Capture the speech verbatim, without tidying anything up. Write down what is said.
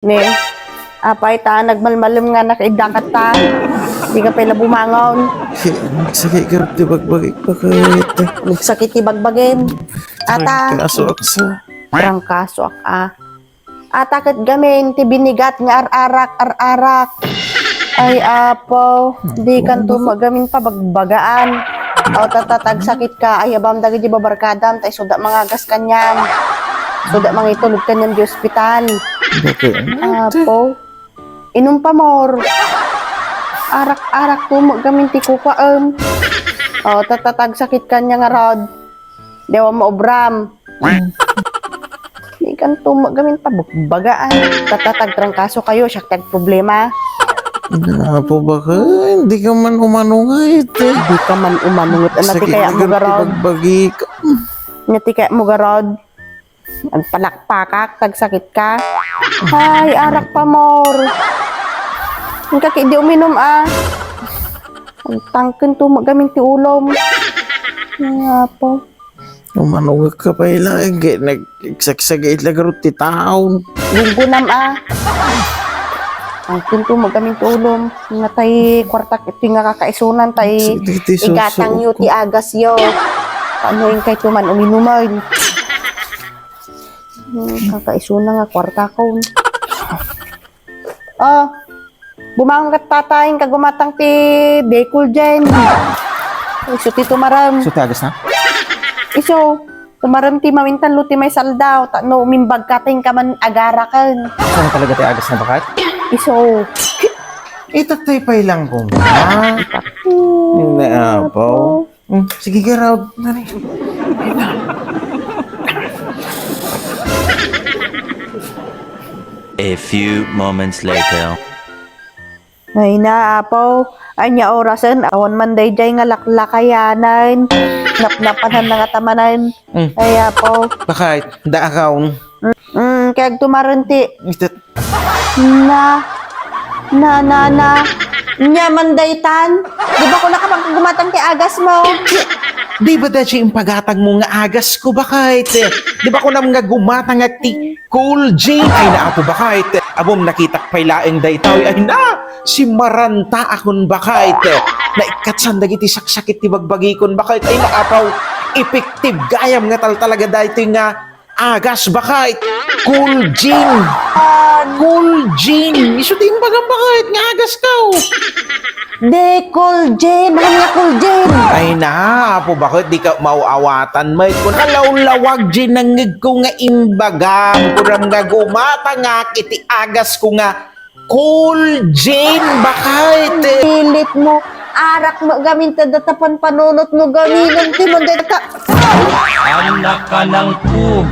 Ne, apay ta, nagmalmalem nga nakaiddakat ta. Di ka pay la bumangon. Sige, nagsakit ka ti bagbagik, bakit? Nagsakit ti bagbagim. Ata. Trangkaso, aksa. Trangkaso, ak-, ah. Ata ket gamin ti binigat nga ar-arak, ar-arak. Ay, Apo, di kanto magamin pabagbagaan. O, ta, ta, tagsakit ka, ayabam dagiti babarkadam, ta isuda mangagas kaniam. Isuda mangitulod kaniam di ospital. Bakit? Apo, inum pa more. Arak-arak to, magamin ti kukuaem. O, ta, ta, tagsakit kaniam ngarud. Di awan maubram. Di kanto magamin pabagbagaan. Ta, ta, tagtrangkaso kayo, siak ti agproblema. Apo, bakit? Di ka man umano nga iti. Di ka man umano nga iti. Ania ti kayatmo garud? Bagbagik. Ania ti kayatmo garud? Agpalakpakak, tagsakit ka. Ay, arak pa more. Inka ketdi uminum, ah. Agtangken to, magamin ti ulom. Ay, Apo. Umano nga ka pay laeng, nagsagsagit la garud ti taon. Gunggunam, ah. Agtangken to, magamin ti ulom. Natay kuartak iti nga kakaisunan, tay igatangyo ti agasyo. Kaano inkay to man uminuman? Hmm, kakaisuna nga kuartakon. Ah, bumangon ket tatay, inka gumatang ti Bicol dyan. Isu ti tumarem. Isu ti agasna? Isu, tumarem ti mamintan lo ti maisaldawta. No umimbag ka, tay inka man agaraken. Isu talaga ti agasna, bakit? Isu. Itatay pay lang koma. Naapo. Hmm, sige, get out. Nani? A few moments later. Ay na, Apo. Ania orasen? Awan man daydiay nga laklakayanen. Napnapanan na nga tamanen. Hmm. Ay, Apo. Bakit? Daakaw. Mm, kaya agtumaren ti Ito, Na, na, na, na. Nia man daytan? Di ba kunam nga gumatang ti agasmo? Di ba dayta ti impagatangmo nga agasko, bakit? Di ba kunam nga gumatangak ti Cool Gin? Ay, naapo, bakit? Ammom, nakitak pay laeng daytoy. Ay na, simaranta akon, bakit? Naikkatsan dagiti saksakit ti bagbagikon, bakit? Ay, naapaw, effective gayam nga taltalaga daytoy nga agas, bakit? Cool Gin. Cool Gin. Isu ti imbagam, bakit, nga agasko? Di Cool Gin. Ano nga Cool Gin? Ay na, Apo, bakit di ka mauawatan? May kun alawlawag di nangngegko nga imbagam. Kunam nga gumatangak iti agasko nga Cool Gin, bakit? Pilit mo, arak mo gamin ta datapan panunot mo gamin, ti mo data. Anak ka ng pu-,